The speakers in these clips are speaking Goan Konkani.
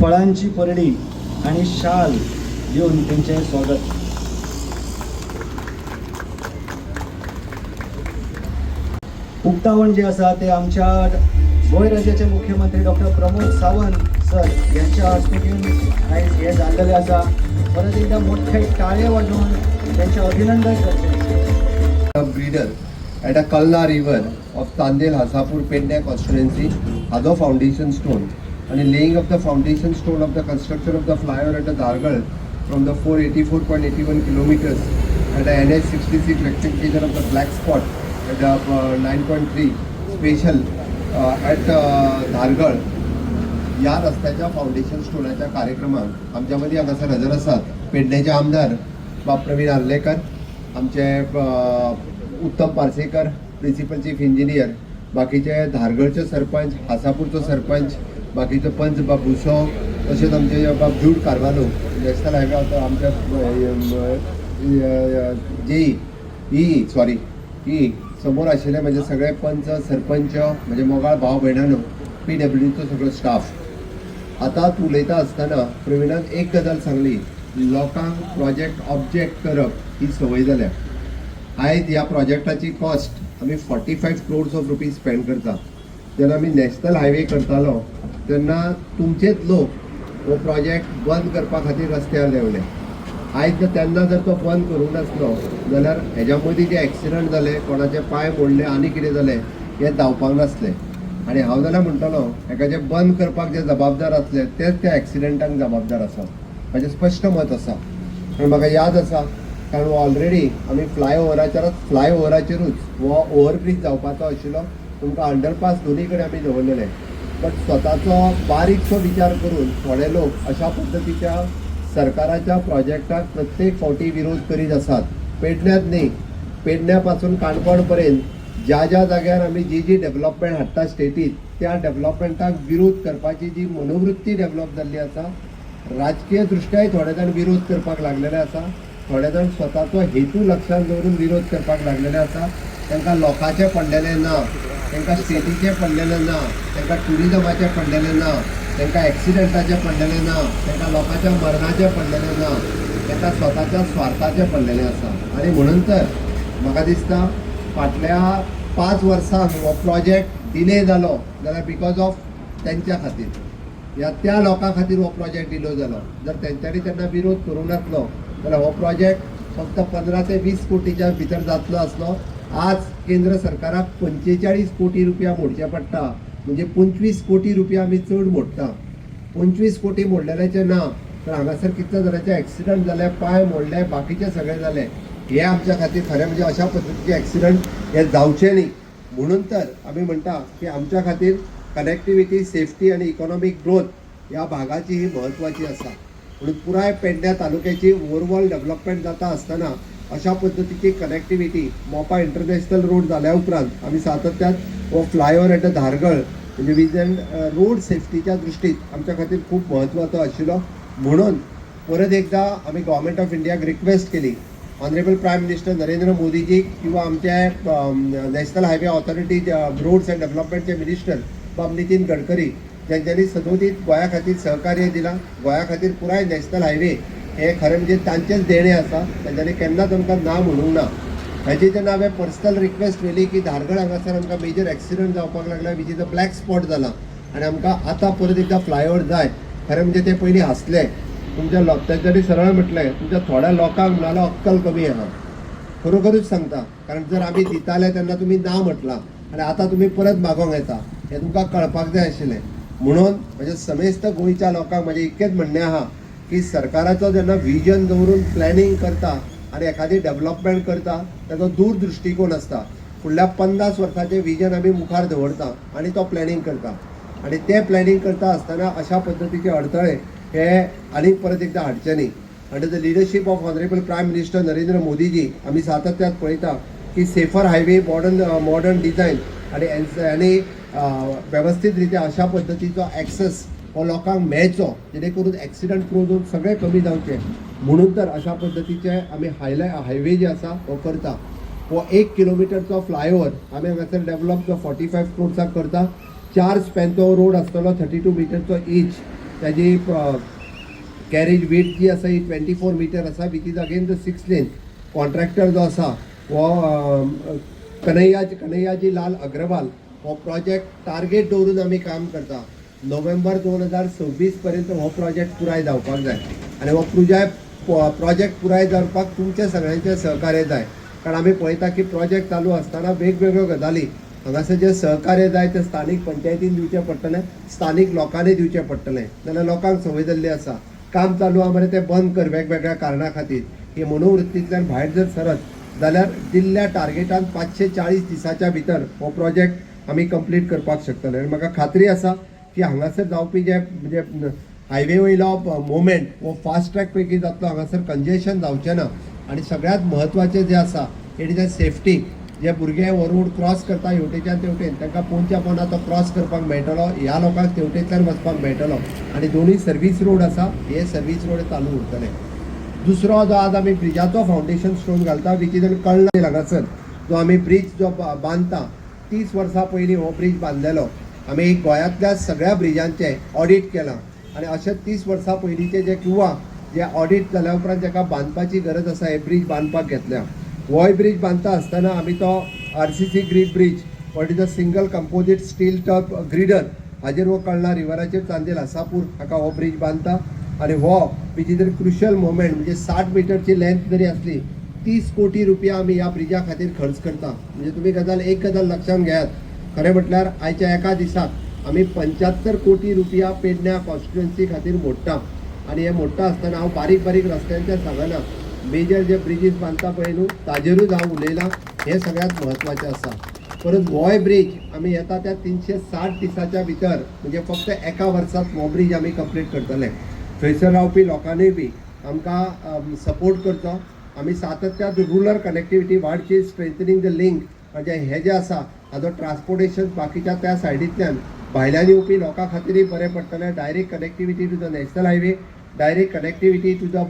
फळांची परडी आणि शाल दिवन तेंचें स्वागत. उक्तावण जे आसा ते आमच्या गोंय राज्याचे मुख्यमंत्री डॉक्टर प्रमोद सावंत सर यांच्या हस्तुकीन आयज हे जाल्लेलें आसा. परत एकदा मोठे टाळे वाजोवन त्यांचे अभिनंदन करचें. Breeder at a Kalna river of Chandel Hasapur Pedne constituency हाजो फाउंडेशन स्टोन आणि laying of the foundation stone of the construction of the flyover at a Dhargal from the 484.81 kilometers at the NH 66 rectification of the black spot at the 9.3 special at Dhargal ह्या रस्त्याच्या फाउंडेशन स्टोनाच्या कार्यक्रमाक आमच्या मदीं हांगासर हजर आसात पेडणेचे आमदार बाब प्रवीण आर्लेकर, आमचे उत्तम पार्सेकर, प्रिन्सिपल चीफ इंजिनियर, बाकीचे धारगळचे सरपंच, हासापूरचो सरपंच, बाकीचो पंच बाब भुसो, तशेंच आमचे बाब जूड कार्वालो, नॅशनल हायवे आमच्या जेई ई सॉरी ई समोर आशिल्ले म्हजे सगळे पंच, सरपंच, म्हजे मोगाळ भाव भयणांनो, पीडब्ल्यूडीचो सगळो स्टाफ. आतां उलयता आसतना प्रवीणान एक गजाल सांगली, लोकांक प्रोजेक्ट ऑब्जेक्ट करप ही संवय जाल्या. आयज ह्या प्रोजेक्टाची कॉस्ट आमी 45 crores of rupees spend करता. जेन्ना आमी नॅशनल हायवे करतालो तेन्ना तुमचेच लोक हो प्रोजेक्ट बंद करपा खातीर रस्त्यार देंवले. आयज जर तेन्ना जर तो बंद करूंक नासलो जाल्यार हेज्या मदीं जे एक्सिडंट जाले, कोणाचे पांय मोडले आनी कितें जालें, हें जावपाक नासलें. आनी हांव जाल्यार म्हणटलो, हेका जे बंद करपाक जे जबाबदार आसले तेच त्या एक्सिडंटाक जबाबदार आसा, म्हाजें स्पश्ट मत आसा. कारण म्हाका याद आसा, कारण ऑलरेडी आमी फ्लायओवराचेरूच हो ओवरब्रीज जावपाचो आशिल्लो. तुमकां अंडरपास दोनी कडेन आमी दवरलेले, बट स्वताचो बारीकसो विचार करून थोडे लोक अशा पद्दतीच्या सरकाराच्या प्रोजेक्टाक प्रत्येक फावटी विरोध करीत आसात. पेडण्यांत न्ही, पेडण्या पासून काणकोण पर्यंत ज्या ज्या जाग्यार आमी जी जी डेव्हलपमेंट हाडटा स्टेटीत, त्या डेव्हलपमेंटाक विरोध करपाची जी मनोवृत्ती डेव्हलप जाल्ली आसा, राजकीय दृश्ट्याय थोडे जाण विरोध करपाक लागलेले आसा, थोडे जाण स्वताचो हेतू लक्षांत दवरून विरोध करपाक लागलेले आसा. तांकां लोकांचें पडलेलें ना, तांकां स्टेटीचें पडलेलें ना, तांकां ट्युरिजमाचें पडलेलें ना, तांकां एक्सिडंटाचें पडलेलें ना, तांकां लोकांच्या मरणाचें पडलेलें ना, तांकां स्वताच्या स्वार्थाचें पडलेलें आसा. आनी म्हणून तर म्हाका दिसता फाटल्या 5 वर्सांक हो प्रोजेक्ट डिले जालो जाल्यार because of तेंच्या खातीर या त्या लोकां खातीर हो प्रोजेक्ट डिले जालो. जर तेंच्यांनी तेन्ना विरोध करूंक नासलो जाल्यार हो प्रोजेक्ट फक्त 15 ते 20 कोटीच्या भितर जातलो आसलो. आज केंद्र सरकाराक 45 कोटी रुपया मोडचे पडटा, म्हणजे 25 कोटी रुपया आमी चड मोडटा. 25 कोटी मोडलेल्याचे ना तर हांगासर कितल्या जाणांचे एक्सिडंट जाले, पांय मोडले, बाकीचे सगळे जाले. हे आमच्या खातीर खरें म्हणजे अशा पद्दतीचे एक्सिडंट हे जावचे न्ही म्हणून तर आमी म्हणटा की आमच्या खातीर कनेक्टिविटी, सेफ्टी आनी इकॉनॉमीक ग्रोथ ह्या भागाची ही म्हत्वाची आसा. म्हणून पुराय पेडण्या तालुक्याची ओवरऑल डेव्हलपमेंट जाता आसतना अशा पद्दतीची कनेक्टिविटी मोपा इंटरनॅशनल रोड जाल्या उपरांत आमी सातत्यान हो फ्लायओवर एट धारगळ म्हणजे विजन रोड सेफ्टीच्या दृश्टीन आमच्या खातीर खूब म्हत्वाचो आशिल्लो. म्हणून परत एकदा आमी गव्हर्मेंट ऑफ इंडियाक रिक्वेस्ट केली, ऑनरेबल प्रायम मिनिस्टर नरेंद्र मोदीजी किंवा आमचे national highway authority roads and डेव्हलपमेंटचे minister बाब नितीन गडकरी, ज्यांच्यानी सदोदीत गोंया खातीर सहकार्य दिलां. गोंया खातीर पुराय नॅशनल हायवे हे खरें म्हणजे तांचेच देणें आसा. तांच्यांनी केन्नाच आमकां ना म्हणूंक ना. हाजी जेन्ना हांवें पर्सनल रिक्वेस्ट व्हेली की धारगळ हांगासर आमकां मेजर एक्सिडंट जावपाक लागला, which is a black spot जाला आनी आमकां आतां परत एकदां फ्लायओवर जाय, खरें म्हणजे ते पयलीं हांसले. तुमच्या लोक तांच्यांनी सरळ म्हटलें, तुमच्या थोड्या लोकांक नाल्यार अक्कल कमी आहा. खरोखरूच सांगता, कारण जर आमी दिताले तेन्ना तुमी ना म्हटलां आनी आतां तुमी परत मागोंक येता, हें तुमकां कळपाक जाय आशिल्लें. म्हणून म्हज्या समेस्त गोंयच्या लोकांक म्हजें इतकेंच म्हणणें आहा की सरकाराचो जेन्ना विजन दवरून प्लॅनिंग करता आनी एखादी डेव्हलपमेंट करता, ताचो दूर दृश्टिकोन आसता. फुडल्या 50 वर्साचें विजन आमी मुखार दवरता आनी तो प्लॅनिंग करता आनी तें प्लॅनिंग करता आसतना अशा पद्दतीचे अडथळे हे आनीक परत एकदां हाडचे न्ही. Under the leadership of Honorable Prime Minister Narendra Modiji आमी सातत्यात पळयता की safer highway, modern design आनी वेवस्थीत रित्या अशा पद्दतीचो एक्सेस हो लोकांक मेळचो, जेणे करून एक्सिडंट प्रोन झोन सगळे कमी जावचे. म्हणून तर अशा पद्दतीचे आमी हायवे जे आसा हो करता. हो 1 किलोमिटरचो फ्लायओवर आमी हांगासर डेव्हलप जो 45 क्रोड्साक करता. चार स्पॅनचो रोड आसतलो, 32 मिटरचो इच. ताजी कॅरेज विड्थ जी आसा ही 24 मिटर आसा, which is again the six lane. Contractor जो आसा हो कन्हैयाजी लाल अग्रवाल. हो प्रोजेक्ट टार्गेट दवरून आमी काम करता. नोव्हेंबर 2026 पर्यंत हो प्रोजेक्ट पुराय जावपाक जाय आनी हो पुराय प्रोजेक्ट पुराय जावपाक तुमच्या सगळ्यांचें सहकार्य जाय, कारण आमी पळयता की प्रोजेक्ट चालू आसतना वेगवेगळ्यो गजाली हांगासर जें सहकार्य जाय तें स्थानीक पंचायतीन दिवचें पडटलें, स्थानीक लोकांनी दिवचें पडटलें. नाल्यार लोकांक संवय जाल्ली आसा, काम चालू आहा मरे, तें बंद कर वेगवेगळ्या कारणा खातीर. ही मनोवृत्तींतल्यान भायर जर सरत जाल्यार दिल्ल्या टार्गेटान 540 दिसाच्या भितर हो प्रोजेक्ट आमी कंप्लीट करपाक शकतले. आनी म्हाका खात्री आसा की हांगासर जावपी जे म्हणजे हायवे वयलो मुवमेंट हो फास्ट ट्रॅक पैकी जातलो, हांगासर कंजेशन जावचें ना. आनी सगळ्यांत म्हत्वाचें जें आसा, it is a safety. जे भुरगे हो रोड क्रॉस करता हेवटेच्यान तेवटेन, तांकां पोंदच्या पोंदा तो क्रॉस करपाक मेळटलो, ह्या लोकांक तेवटेंतल्यान वचपाक मेळटलो. आनी दोनूय सर्वीस रोड आसा, हे सर्वीस रोड चालू उरतले. दुसरो जो आज आमी ब्रिजाचो फावंडेशन स्टोन घालता, which is कळना हांगासर जो आमी ब्रीज जो बांदता, 30 वर्सां पयलीं हो ब्रीज बांदलेलो. आमी गोंयांतल्या सगळ्या ब्रिजांचें ऑडीट केलां आनी अशें 30 वर्सां पयलींचे जे किंवा जे ऑडीट जाल्या उपरांत जाका बांदपाची गरज आसा, हे ब्रीज बांदपाक घेतल्या. होय ब्रीज बांदता आसतना आमी तो RCC grid bridge, what is a single composite steel top girder, हाजेर हो कळना रिवराचेर चांदेल आसापूर हाका हो ब्रीज बांदता. आनी हो which is a crucial moment, म्हणजे 60 मिटरची लेंथ जरी आसली, 30 कोटी रुपया आमी ह्या ब्रिजा खातीर खर्च करता. म्हणजे तुमी गजाल एक गजाल लक्षात घेयात, खरें म्हटल्यार आयच्या एका दिसाक आमी 75 कोटी रुपया पेडण्या कॉन्स्टिट्युएन्सी खातीर मोडटा. आनी हे मोडटा आसतना हांव बारीक बारीक रस्त्यांचे सांगना, मेजर जे ब्रिजीस बांदता पळय न्हू, ताजेरूच हांव उलयलां. हें सगळ्यांत म्हत्वाचें आसा. परत होय ब्रीज आमी येता त्या 360 दिसाच्या भितर, म्हणजे फक्त एका वर्सात हो ब्रीज आमी कंप्लीट करतले. थंयसर रावपी लोकांनीय बी आमकां सपोर्ट करचो. आमी सातत्यान रुरल कनेक्टिविटी वाडची, स्ट्रेंथनिंग the link, म्हणजे हे जे आसा हाजो ट्रान्सपोर्टेशन बाकीच्या त्या सायडींतल्यान भायल्यान येवपी लोकां खातीरय बरें पडटलें. Direct connectivity to the national highway, direct connectivity to the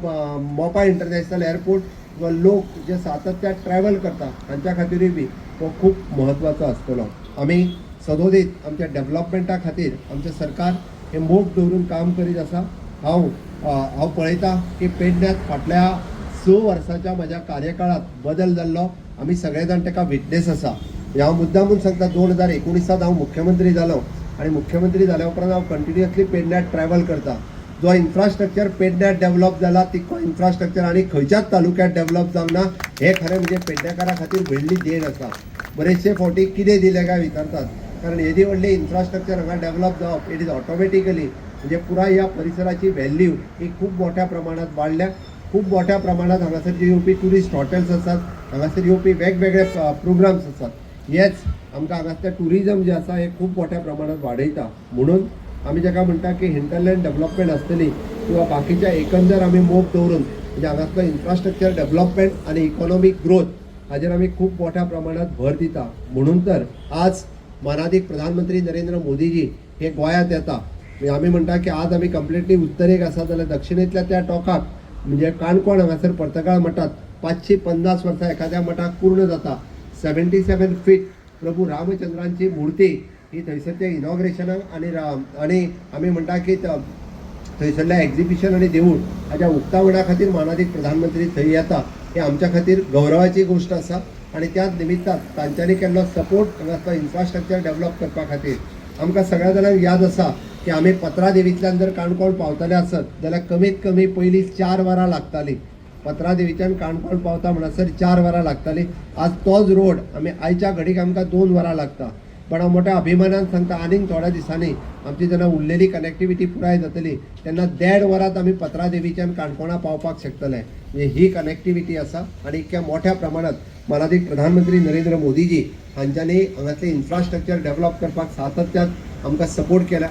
Mopa international airport किंवा लोक जे सातत्यान ट्रॅव्हल करता तांच्या खातीरूय बी हो खूब म्हत्वाचो आसतलो. आमी सदोदीत आमच्या डेव्हलपमेंटा खातीर आमचें सरकार हे मोग दवरून काम करीत आसा. हांव पळयतां की पेडण्यांत फाटल्या 6 वर्साच्या म्हज्या कार्यकाळांत बदल जाल्लो आमी सगळे जाण ताका विटनेस आसा. म्हणजे हांव मुद्दामून सांगता, 2019 हांव मुख्यमंत्री जालो आनी मुख्यमंत्री जाल्या उपरांत हांव कंटिन्युअसली पेडण्यात ट्रॅव्हल करता. जो इन्फ्रास्ट्रक्चर पेडण्यात डेव्हलप जाला, तितको इन्फ्रास्ट्रक्चर आनी खंयच्याच तालुक्यात डेव्हलप जावंक ना. हें खरें म्हणजे पेडणेकारां खातीर व्हडली देण आसा. बरेचशे फावटी कितें दिलें काय विचारतात, कारण येदी व्हडली इन्फ्रास्ट्रक्चर हांगा डेव्हलप जावप, it is automatically म्हणजे पुराय ह्या परिसराची व्हॅल्यू ही खूब मोठ्या प्रमाणात वाडल्या. खूब मोठ्या प्रमाणात हांगासर जे येवपी ट्युरिस्ट हॉटेल्स आसात, हांगासर येवपी वेगवेगळे प्रोग्राम्स आसात, हेच आमकां हांगासरलें ट्युरिजम जें आसा हें खूब मोठ्या प्रमाणात वाडयता. म्हणून आमी जाका म्हणटा की हिंटरलँड डेव्हलपमेंट आसतली किंवा बाकीच्या एकंदर आमी मोग दवरून, म्हणजे हांगासलो इन्फ्रास्ट्रक्चर डेव्हलपमेंट आनी इकॉनॉमीक ग्रोथ हाजेर आमी खूब मोठ्या प्रमाणात भर दिता. म्हणून तर आज मानादीक प्रधानमंत्री नरेंद्र मोदीजी हे गोंयांत येता. म्हणजे आमी म्हणटा की आज आमी कंप्लिटली उत्तरेक आसा जाल्यार दक्षिणेंतल्या त्या टोकाक म्हणजे काणकोण हांगासर पर्तगाळ मठात 550 वर्सां एखाद्या मठाक पूर्ण जाता. 77 फीट प्रभू रामचंद्रांची मूर्ती ही थंयसरच्या इनॉग्रेशनाक आनी आनी आमी म्हणटा की थंयसरल्या एक्झिबिशन आनी देवूळ हाज्या उक्तावणा खातीर मानादीक प्रधानमंत्री थंय येता, ही आमच्या खातीर गौरवाची गोश्ट आसा. आनी त्याच निमित्तान तांच्यांनी केल्लो सपोर्ट हांगासलो इन्फ्रास्ट्रक्चर डेव्हलप करपा खातीर. आमकां सगळ्या जाणांक याद आसा की आमी पत्रादेवींतल्यान जर काणकोण पावतले आसत जाल्यार कमीत कमी पयलीं 4 वरां लागतालीं. पत्रादेवीच्यान काणकोण पावता म्हणसर 4 वरां लागतालीं. आज तोच रोड आमी आयच्या घडीक आमकां 2 वरां लागता. पण हांव मोठ्या अभिमानान सांगता, आनीक थोड्या दिसांनी आमची जेन्ना उरलेली कनेक्टिविटी पुराय जातली तेन्ना देड वरांत आमी पत्रादेवीच्यान काणकोणा पावपाक शकतले. म्हणजे ही कनेक्टिविटी आसा. आनी इतक्या मोठ्या प्रमाणात मानादीक प्रधानमंत्री नरेंद्र मोदीजी हांच्यांनी हांगासलें इन्फ्रास्ट्रक्चर डेव्हलप करपाक सातत्यान आमकां सपोर्ट केला.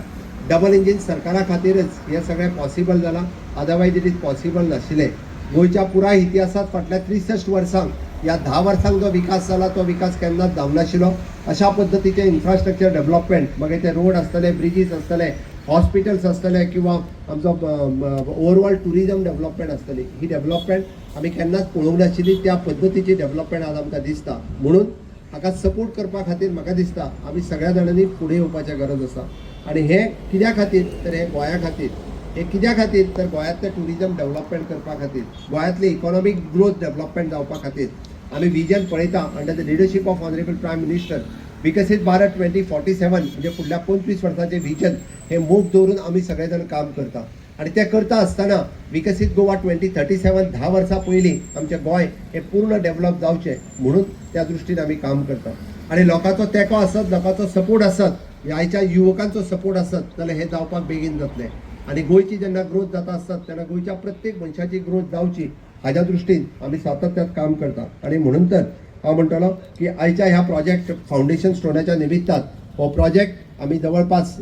डबल इंजीन सरकारा खातीरच हें सगळें पॉसिबल जालां, अदरवायज it is possible नाशिल्लें. गोंयच्या पुराय इतिहासांत फाटल्या 63 वर्सांक ह्या 10 वर्सांक जो विकास जाला तो विकास केन्नाच जावंक नाशिल्लो. अशा पद्दतीचें इन्फ्रास्ट्रक्चर डेव्हलपमेंट, मागीर ते रोड आसतले, ब्रिजीस आसतले, हॉस्पिटल्स आसतले किंवा आमचो ओवरऑल ट्युरिजम डेव्हलपमेंट आसतली, ही डेव्हलपमेंट आमी केन्नाच पळोवंक नाशिल्ली. त्या पद्दतीची डेव्हलपमेंट आज आमकां दिसता. म्हणून हाका सपोर्ट करपा खातीर म्हाका दिसता आमी सगळ्या जाणांनी फुडें येवपाची गरज आसा. आनी हें कित्या खातीर तर हें गोंया खातीर. हें कित्या खातीर तर गोंयांतलें ट्युरिजम डेव्हलपमेंट करपा खातीर, गोंयांतली इकॉनॉमीक ग्रोथ डेव्हलपमेंट जावपा खातीर. आमी विजन पळयता under the leadership of honourable Prime Minister, विकसीत भारत 2047, म्हणजे फुडल्या 25 वर्साचें विजन हें मोख दवरून आमी सगळे जाण काम करता. आनी तें करता आसतना विकसीत गोवा 2037, 10 वर्सां पयलीं आमचें गोंय हें पूर्ण डेव्हलप जावचें म्हणून त्या दृश्टीन आमी काम करता. आनी लोकांचो तेंको आसत, लोकांचो सपोर्ट आसत, आयच्या युवकांचो सपोर्ट आसत जाल्यार हें जावपाक बेगीन जातलें. आनी गोंयची जेन्ना ग्रोथ जाता आसत तेन्ना गोंयच्या प्रत्येक मनशाची ग्रोथ जावची हाज्या दृश्टीन आमी सातत्यात काम करता. आनी म्हणून तर हांव म्हणटलो की आयच्या ह्या प्रोजेक्ट फावंडेशन स्टोनाच्या निमित्तान हो प्रोजेक्ट आमी जवळपास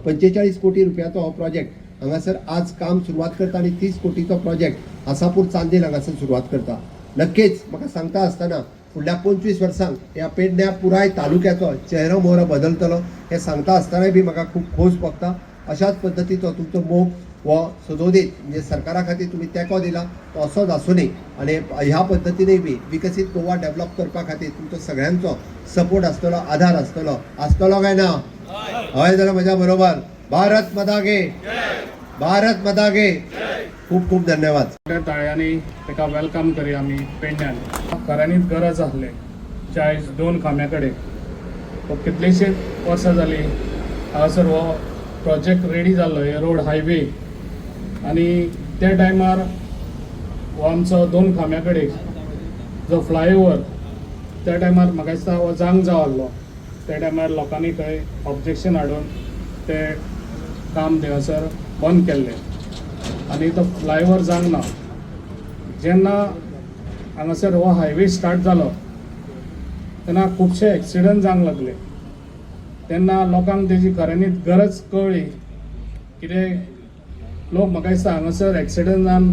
45 कोटी रुपयाचो हो प्रोजेक्ट हांगासर आज काम सुरवात करता आनी 30 कोटीचो प्रोजेक्ट आसापूर चांदेल हांगासर सुरवात करता. नक्कीच म्हाका सांगता आसतना फुडल्या 25 वर्सांक ह्या पेडण्या पुराय तालुक्याचो चेहरो मोहरो बदलतलो हें सांगता आसतनाय बी म्हाका खूब खोस भोगता. अशाच पद्दतीचो तुमचो मोग हो सदोदीत, म्हणजे सरकारा खातीर तुमी तेंको दिला तो असोच आसुनी आनी ह्या पद्दतीनय बी विकसीत गोवा डेव्हलप करपा खातीर तुमचो सगळ्यांचो सपोर्ट आसतलो, आधार आसतलो. आसतलो काय ना? हय जाल्यार म्हज्या बरोबर भारत माता की, भारत माता की. खूब खूब धन्यवाद. मोठ्या ताळयांनी ताका welcome करया आमी पेडण्यान. खऱ्यांनीच गरज आसले चाळीस दोन खांब्या कडेन. हो कितलींशींच वर्सां जालीं हांगासर हो प्रोजेक्ट रेडी जाल्लो, हे रोड हायवे. आनी त्या टायमार हो आमचो दोन खांब्या कडेन जो फ्लायओवर, त्या टायमार म्हाका दिसता हो जावंक जाय आहलो. त्या टायमार लोकांनी खंय ऑब्जेक्शन हाडून ते काम थंयसर बंद केल्लें आनी तो फ्लायओवर जावंक ना. जेन्ना हांगासर हो हायवे स्टार्ट जालो तेन्ना खुबशे एक्सिडंट जावंक लागले. तेन्ना लोकांक तेजी खऱ्यांनीच गरज कळ्ळी. कितें लोक म्हाका दिसता हांगासर एक्सिडंट जावन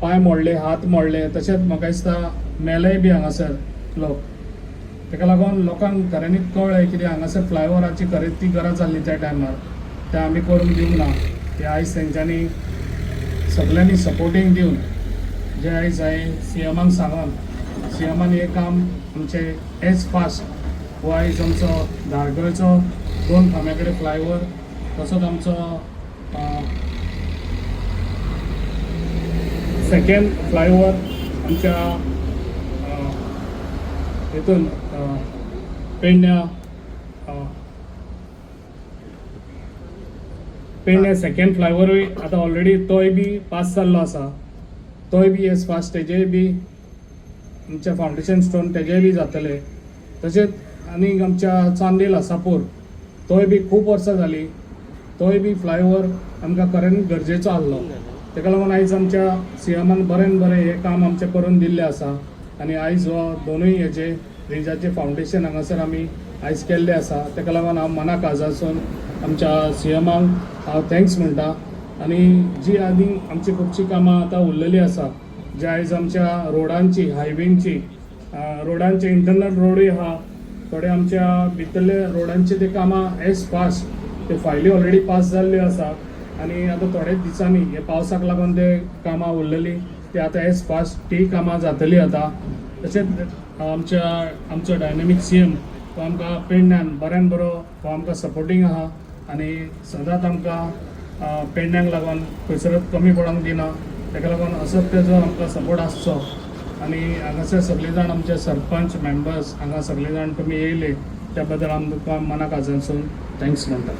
पांय मोडले, हात मोडले, तशेंच म्हाका दिसता मेलेय बी हांगासर लोक. ताका लागून लोकांक खऱ्यांनीच कळ्ळें कितें हांगासर फ्लायओवराची खरेंच ती गरज जाल्ली त्या टायमार, तें आमी करून दिवंक ना. ते आयज तेंच्यांनी सगल्यांनी सपोर्टींग दिवन जे आयज हांवें सीएमाक सांगून सीएमान हें काम आमचें एज फास्ट हो आयज आमचो धारगळचो दोन खांब्या कडेन फ्लायओवर, तसोच आमचो सेकंड फ्लायओवर आमच्या हितून पेडण्या पेडण्या सेकंड फ्लायओवरूय आतां ऑलरेडी तोय बी पास जाल्लो आसा. तोय बी एज फास्ट तेजेय बी आमच्या फावंडेशन स्टोन तेजेय बी जातले. तशेंच आनीक आमच्या चांदेल आसापूर तोय बी खूब वर्सां जालीं, तोय बी फ्लायओवर आमकां खऱ्यांनीच गरजेचो आहलो. ताका लागून आयज आमच्या सीएमान बरें बरें हें काम आमचें करून दिल्लें आसा. आनी आयज हो दोनूय हेजे ब्रिजाचें फावंडेशन हांगासर आमी आयज केल्लें आसा. ताका लागून हांव मना काळजासून आमच्या सीएमाक हांव thanks म्हणटा. आनी जी आनी आमची खुबशीं कामां आतां उरलेलीं आसा, जे आयज आमच्या रोडांची, हायवेंची, रोडांचे इंटरनल रोडूय आहा, थोडे आमच्या भितरले रोडांची ते कामां एज फास्ट ते फायली ऑलरेडी पास जाल्ल्यो आसा. आनी आतां थोड्याच दिसांनी हे पावसाक लागून ते कामां उरलेलीं ते आतां एज फास्ट ती कामां जातली आतां. तशेंच आमच्या आमचो डायनामीक सीएम तो आमकां पेडण्यान बऱ्यान बरो हो आमकां सपोर्टींग आहा आनी सदांच आमकां पेडण्यांक लागून खंयसरच कमी पडोंक दिना. ताका लागून असोच तेजो आमकां सपोर्ट आसचो. आनी हांगासर सगळे जाण आमचे सरपंच मेंबर्स हांगा सगळे जाण तुमी येयले त्या बद्दल आमकां मना काळजांसून thanks म्हणटा.